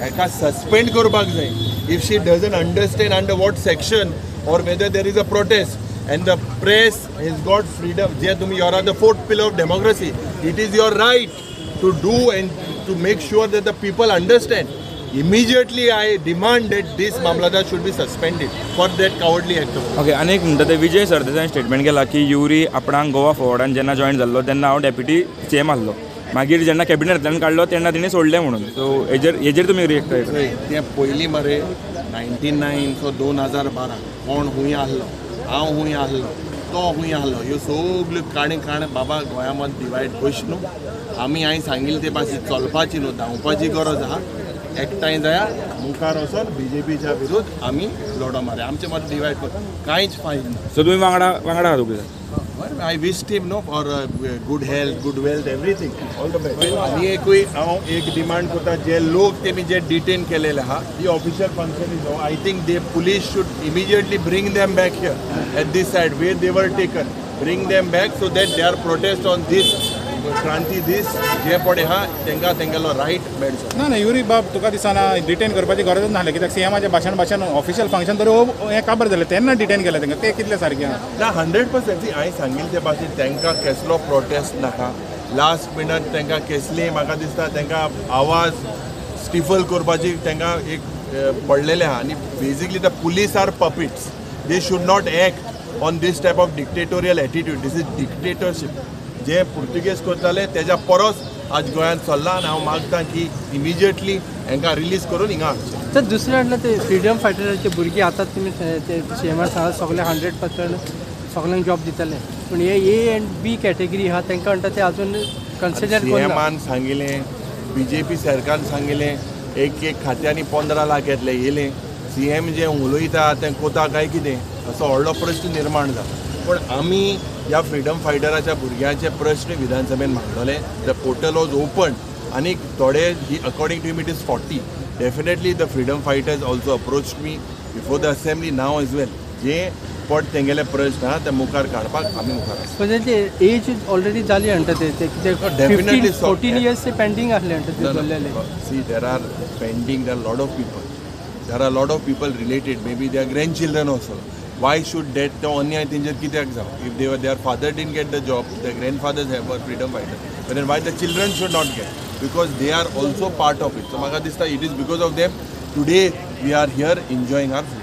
हेका सस्पेंड करपाक जाय. If she doesn't understand under what section or whether there is a protest, and the press has got freedom. जे तुमी you are the fourth pillar of democracy, it is your right to do and to make sure that the people understand. Immediately I demand that this Mamlatdar should be suspended for that cowardly act. Okay, आनी एक म्हणटा ते Vijay सरदेसायान statement केला की युरी आपणाक गोवा फॉरवर्डान जेन्ना join जाल्लो तेन्ना हांव डेप्युटी सीएम आसलो, मागीर जेन्ना कॅबिनेटांतल्यान काडलो तेन्ना तेणी सोडलें म्हणून. सो हेजेर तुमी रिएक्ट करा. तें पयलीं मरे 99 सो 2012 कोण खूंय आहलो, हांव खूंय आहलो, तो खूंय आहलो, ह्यो सगल्यो काणी काण बाबा गोंया मद डिवायड कश न्हू. आमी हांवें सांगिल्लें ते भाशेन चलपाची न्हू, धांवपाची गरज आहा. एकठांय जाया, मुखार वचोन बीजेपीच्या विरुद्ध आमी लढो मारया. आमचे मदीं डिवायड कर कांयच फायदो ना. सो तुमी वांगडा वांगडा आहा दोगूय? I wish him no for good health, good wealth, everything, all the best. आनी एकूय हांव एक डिमांड करता, जे लोक तेमी जे डिटेन केलेले आहा, the official function is, I think the police should immediately bring them back here at this side where they were taken, bring them back so that they are protest on this Kranti Dis जे पळय आहा तांकां तेंगेलो right मेळचो. ना ना युरी बाब, तुका दिसना detain करपाची गरजच नासली, कित्याक सीएमाचें भाशण भाशण ऑफिशियल फंक्शन तरी हें काबर जालें तेन्ना डिटेन केलें तांकां, तें कितलें सारकें आहा? ना 100% हांवें सांगिल्लें ते भाशेन तांकां केसलो प्रोटेस्ट नाका. लास्ट मिनट तांकां केसली म्हाका दिसता तांकां आवाज स्टिफल करपाची तांकां एक पडलेलें आहा. आनी basically the police are puppets, they should not act on this type of dictatorial attitude. This is dictatorship. जे पुर्तुगेज करताले तेज्या परस आज गोंयांत चल्लां आनी हांव मागता की इमिजिएटली हांकां रिलीज करून हिंगा हाडचें. तर दुसरें म्हणल्यार ते फ्रिडम फायटराचे भुरगीं आतां तुमी ते सीएमान सांगला सगळे 100% सगळ्यांक जॉब दितले, पूण हे ए एंड बी कॅटेगरी आहा तांकां म्हणटा ते अजून कन्सिडर करना. सीएमान सांगिल्लें, बीजेपी सरकारान सांगिल्लें, एक एक खात्यांनी 15 लाख येतले येयले. सीएम जे उलयता तें कोता काय कितें असो व्हडलो प्रश्न निर्माण जाला. पूण आमी ह्या फ्रिडम फायटराच्या भुरग्यांचे प्रश्न विधानसभेन मांडलेले. The portal was open आनी थोडे according to him it is 40. Definitely the freedom fighters also approach me before the assembly now as well. जे पट तेंगेले प्रश्न आहा ते मुखार काडपाक आमी मुखार आसा. पण तेंचे एज ऑलरेडी जाली म्हणटा ते कित्याक डेफिनेटली 14 इयर्स ते पेंडींग आसले म्हणटा ते दवरलेले. See there are pending, there are lot of people, there are lot of people related, maybe their grandchildren also. Why should that तो अन्याय तेंचेर कित्याक जावं? If they their father didn't get the job, their grandfathers have were freedom fighter, but then why the children should not get? Because they are also part of it. So म्हाका दिसता it is because of them today we are here enjoying our freedom.